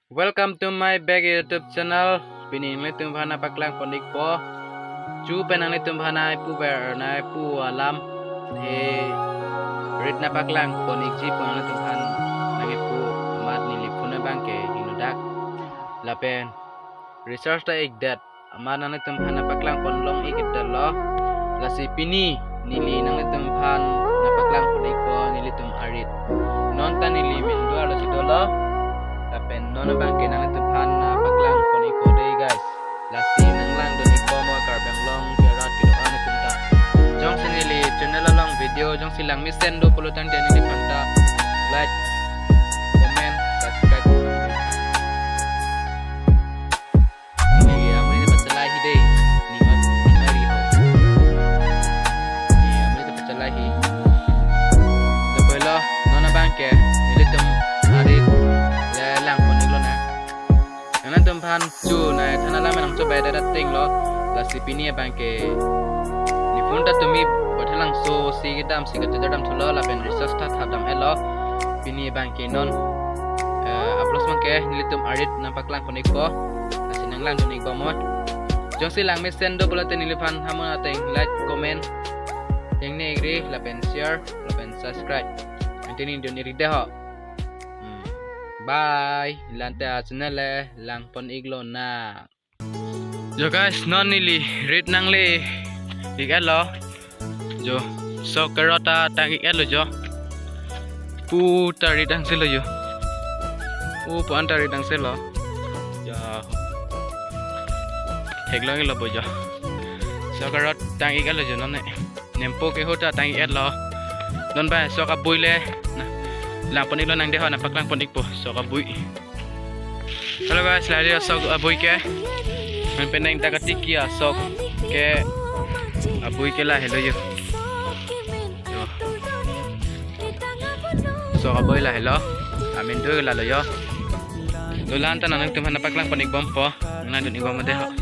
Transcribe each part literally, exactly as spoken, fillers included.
Welcome to my back YouTube channel. Pini nanglitum aphan nangpaklang pon ikpo. Chu pen nanglitum aphan nangpu ber nangpu alam. He rit nangpaklang pon ikji pu nanglitum aphan nangpu amat neli phone abangke ingnodak. Lapen recharge ta ikdet. Amat nanglitum aphan nangpaklang pon long ik-et lo. Lasi pini neli nanglitum aphan nangpaklang pon ikpo nelitum arit. Non ta neli Mendua arlo si dolo. Lapen non abangke nanglitum aphan nangpaklang pon ikpo dei guys. Lasi nanglangdun ikpo mo Karbi Anglong ke arat kedo-an atum ta. Jongsi neli channel along video jongsi langmesen do pulo tangte neliphan ta like, comment, subscribe. Ni amonit ta pachelai hi dei. Ni mat, ni ari ho. Ni amonit ta pachelai hi. Lapulo, non abangke nelitum arit le lang pon iklo na. Nanglitum aphan chu nangthan alam nangchobai det ateng lo. Lasi pini abangke ne phone ta tumi bothalang so si kedam si kachedam thulo lapen recharge ta thapdam-et lo. Pini abangke non, eh, upload abangke nelitum arit nangpaklang pon ikpo. Lasi nanglangdun ikpo mo. Jongsi langmesen do pulote neliphan hamon ateng like, comment, tengne ikri lapen share lapen subscribe. Ante nangdun ikri dei ho. Hmm. Bye. Lante achannel le lang pon iklo na. Jo guys, non neli rit nangle ik-et lo. Jo, sok karot ta tang ik-et lo jo. Pu ta rit angse lo jo. Pu an ta rit angse lo. Jo. Theklong lo bo jo. Sok karot tang ik-et lo jo non ne. Nempo ke ho ta tang ik-et lo. Non ba sok abui le. Na. Lang pon iklo nang dei ho nangpaklang pon ikpo sok abui. Hello guys, lahelo sok abui ke. Nang penang ta katiki asok ke abui ke lahelo jo. Jo. Sok abui lahelo. Amen do lalo jo. Dolang ta nanglitum aphan nangpaklang pon ikbompo. Nanglangdun ikbom dei ho.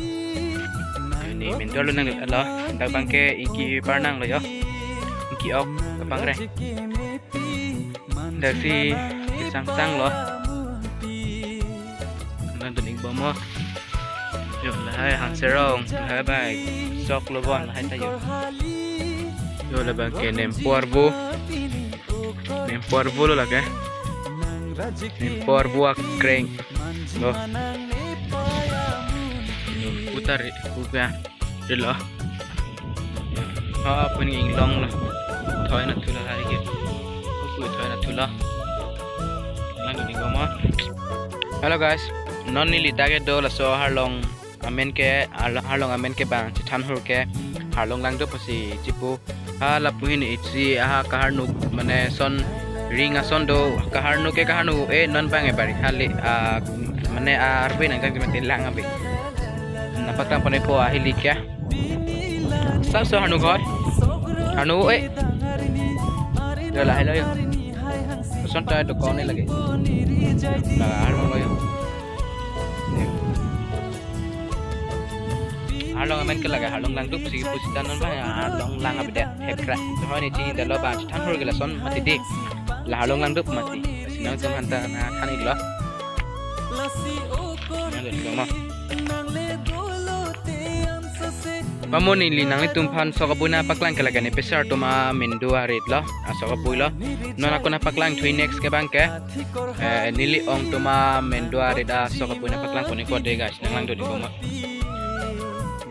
Ni Mendua arlo nanglo. Dak abangke ingki parnang lo jo. Ingki ok kapangre. Daksi kesangsang lo. Nangdun ikbom mo. Jo lahai Hangserong, lahai bai sok lo bon lahai ta jo. Jo labangke Nempo Arvo. Nempo Arvo lo lake. Nempo Arvo akreng lo. Jo, putar puka. Dilo. Ha, puni inglong lo. Thoi na thulo hari ke. Oku thoi na thulo. Nang ni goma. Hello guys. Non neli dak kedo laso harlong amen ke, harlong amen ke bang chethan hur ke harlong langdup pusi chipu. Ha lapu hin isi aha kaharnu mane son ring ason do kaharnu ke kaharnu e non bang e bari hali a mane arve nang jang mate lang abe. Nangpaklang pon ikpo ahili kya? Sab so harnu ghor. Harnu e. Yo lahelo yo. Son ta do kone lage. La harnu lo yo. Harlong amen ke lage harlong langdup si pusi ta non ba harlong lang abe det hekra. Tohoi ni chini dalo ba chethan hur ke lason mati dei. La harlong langdup mati. Sinang tum hanta na than iklo. Nang iklo ma. Pamoni neli nanglitum aphan sok abui nangpaklang ke lake ne pesar atum amen do arit lo. A sok abui lo. Non ako nangpaklang thui next ke bang ke. Eh, neli ong atum amen do arit a sok abui nangpaklang pon ikpo dei guys, nanglangdun ikpo ma.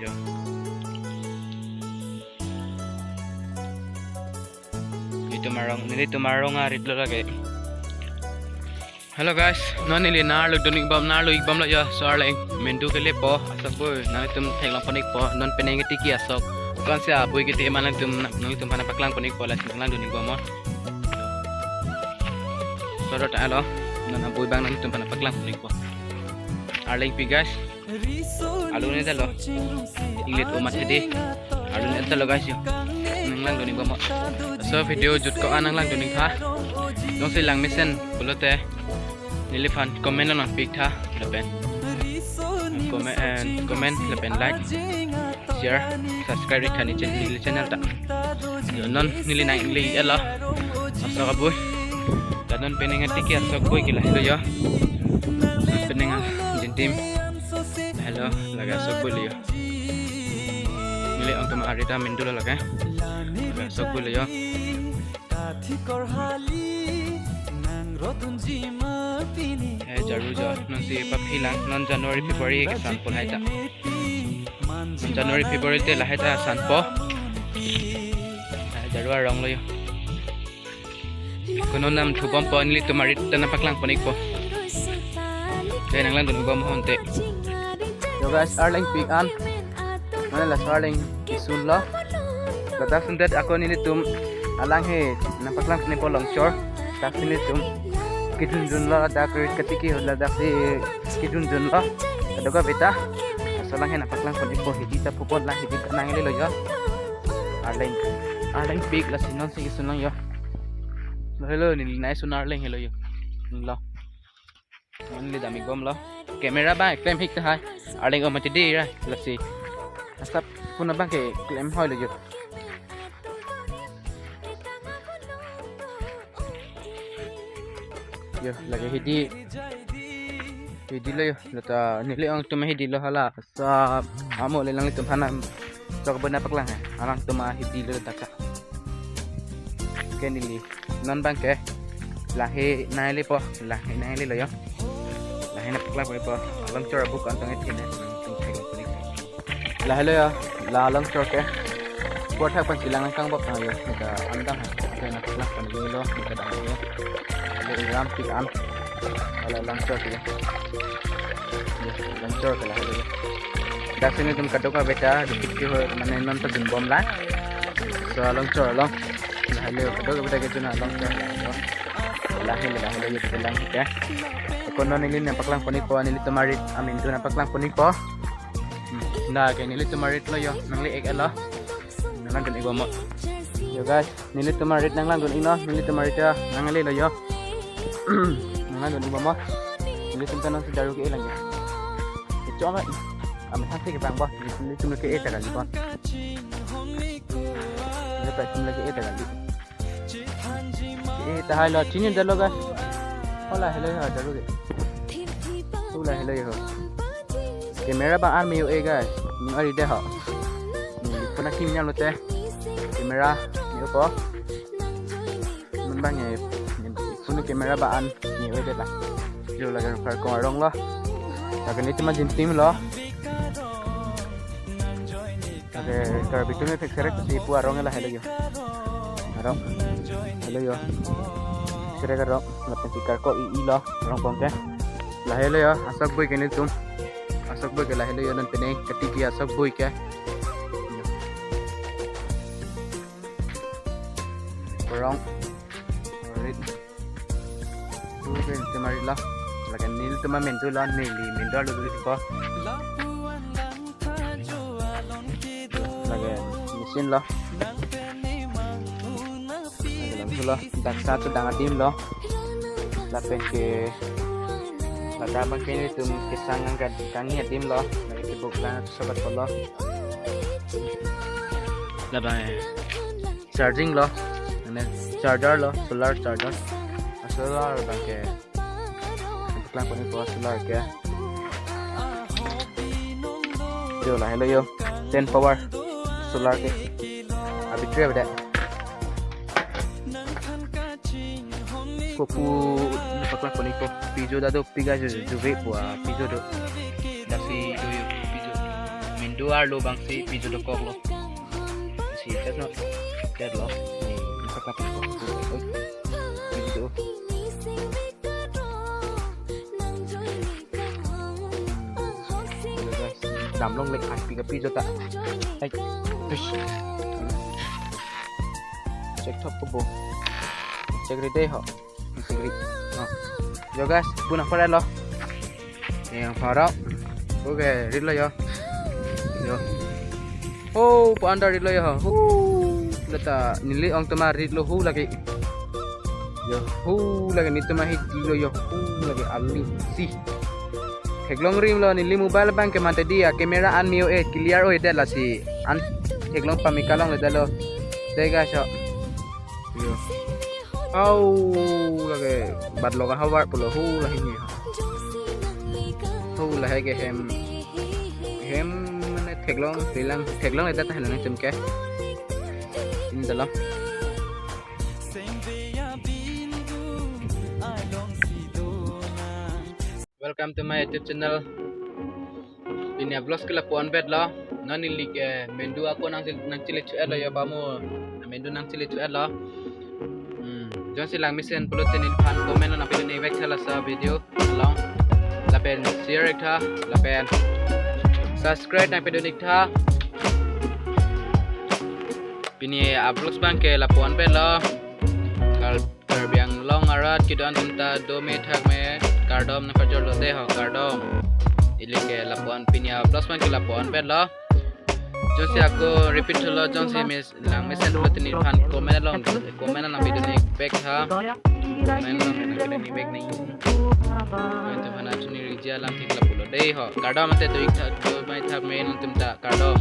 Yo. Nelitum arong, nelitum arong arit lo lake. Hello guys, non neli nanglo dun ikbom, nanglo ikbom lo yo, so arleng amen do ke lepo, a sok abui, nanglitum theklong pon ikpo, non penang ketiki asok, kon si abui kiti eman nangtum, nanglitum aphan nangpaklang pon ikpo, lasi nanglangdun ikbom mo. Soro ta alo, non abui bang nangtum aphan nangpaklang pon ikpo. Arleng pi guys, alu ne dalo. Inglit umat hedi. Alu ne dalo guys yo. Nanglangdun ikbom mo. So video jut ko-an nanglangdun ik tha. Jongsi langmesen pulote neliphan comment lo nangpik tha lapen comment, comment lapen like, share, subscribe ik tha ne channel, channel ta. Yo, non neli nang ingle elo. A sok abui. Ta non penang ketiki a sok abui ke lahelo yo. Non penang Team. Hello, lake asok bui lo jo. Neli ong atum arit amin dolo lake. Lake asok bui lo jo. He jaru jo, non si paphilang, non January, February kesan pon hai ta. Non January, February te lahai ta sanpo. He jaru arong lo jo. Ko non nangthubompo, nelitum arit ta nangpaklang pon ikpo. Dei, nanglang dun ikbom ho ante. Yo guys, arleng pik an. Mane laso arleng kesun lo. Ladak sundet ako nelitum alang he nangpaklang pon ikpo longchor. Dak si nelitum kejun jun lo, dak rit katiki ho, ladak si kejun jun lo. Kadokave ta. Laso alang he nangpaklang pon ikpo, hidi ta phupon lang, hidi ta nanglelo jo. Arleng, arleng pik, lasi non si kesun lang jo. Lo, hello, neli nai sun arleng helo jo. Lo. Neli dam ikbom lo. Camera abang klem hik tahai. Arleng o mati dei ra, lasi. Asap pun abang ke klem hoi lo jo. Jo, lake hidi. Hidi lo jo. Lata neli ong atum hidi lo hala. Sa amo le lang itum hana. Sok bena paklang he. Alangtum ahidi lo dak ta. Ke neli non abang ke. Lahai nangle po, lahai nangle lo jo. Lahai nangpaklang pon ikpo. Alongchor abuk kantong e thine. Lahai lo jo. La alongchor ke. Por thak pen silang kang bok jo. Nika andang hai. Ke nangpaklang pon iklo. Nika dang jo. Lahai lo ram pik an. Hala alongchor ke. Jo, alongchor ke lahai lo jo. Dak si nelitum kadokave ta, dikit ke ho, mane non ta dunbom lang. So, alongchor along. Lahai lo, kadokave ta kejun alongchor. Lahai lo, lahai lo, jo, lang ke. Ko non neli nangpaklang pon ikpo, nelitum arit amin dun nangpaklang pon ikpo. Hmm. Dak ke nelitum arit lo jo, nangli-ek lo. Nanglang dun ikbom mo. Jo guys, nelitum arit nanglang dun iknon, nelitum arit ta nanglelo jo. Nanglang dun ikbom mo. Nelitum ta non si jaru ke-e lang jo. Kecho amat. Amat hak ke bang bo. Nelitum ke-e ta kali bo. Nelitum ke-e ta kali. Ke-e tahai lo, chini dalo guys. Hola, hello, ha, jaru ke. Hola, hello, ho. Camera abang an me-o-e guys. Nung ari dei ho. Neli puna kim nyam lote. Camera me-o po. Nung abang e. Puna camera abang an me-o-e dei la. Jo, lake kar kong arong lo. Lake nelitum ajin tim lo. Lake Karbi atum aphan kherek si pu arong lahai lo jo. Arong. Helo jo. Kherek arong. Lapen si karko i-i lo. Arong pon ke. Lahai lo jo. Asok bui ke nelitum. Asok bui ke lahai lo jo, non pene. Katiki asok bui ke. Arong. Arit. Oke, nelitum arit lo. Lake nelitum amin dun lo, neli amin dun lo dulu ko. Lake machine lo. Lake lam dun lo. Dak satu dang adim lo. Lapen ke ladak abang ke nelitum kesang angkat kangni adim lo. Lake tibuk lang sobat ko lo. Labang, eh. Charging lo, mane charger lo, solar charger. Solar abang ke. Nangpaklang pon ikpo solar ke. Jo, lahai lo jo. Ten power solar ke. Abi tre beda. Kopu nangpaklang pon ikpo. Pijo ta do, piga jo, jo ve pu apijo do. Dak si do jo pijo. Amin dun arlo abang si pijo dokok lo. Si tet no. Tet lo. Ni, nangpaklang pon ikpo. Pijo do. Dam longle, ai, piga pijo ta. Ai, tush. Check thok ko bo. Check ri dei ho. Check ri. Oh. Jo guys, puna pore lo. Yang paro. Oke, rit lo jo. Jo. Oh, pu an ta rit lo jo. Hu. Lata neli ong atum arit lo hu lake. Jo, hu lake nelitum ahidi lo jo. Hu lake alu si. Theklong rim lo, neli mobile abang ke mate dei, camera an me-o-e, clear o-e det lasi. An theklong pame kalongle det lo. Dei guys, jo. Jo. Au lake bat lo ka havar pulo hu lake ni. Hu Lahai ke hem, hem mane theklong, rilang, theklong le dak ta henang chum ke. Ini dolo. Welcome to my YouTube channel. Pini a-vlogs ke lapu-an vet lo. Non neli ke mendu ako nang chil-, nang chili chu-et lo yo bamo. Mendu nang chili chu-et lo. Hmm. Jongsi lang mesen pulote neliphan comment nangpidun-ik vek tha laso video along. Lapen share-ik tha, lapen subscribe nangpidun-ik tha. Pini a-vlogs abang ke lapu-an vet lo. Kar-, Karbi Anglong arat kedo-an atum ta dome thakme kardom nangpajor lote ho, kardom. Ili ke lapu-an, pini a-vlogs abang ke lapu-an vet lo. Jongsi ako repeat thulo, jongsi mes-, lang mesen pulote neliphan comment along, comment along nangpidun-ik vek tha. Comment along nangpidun-ik vek nang. Ante phana chuni rija lang thik lapulo dei ho. Kardom ante do-ik tha, do mai thakme nangtum ta, kardom.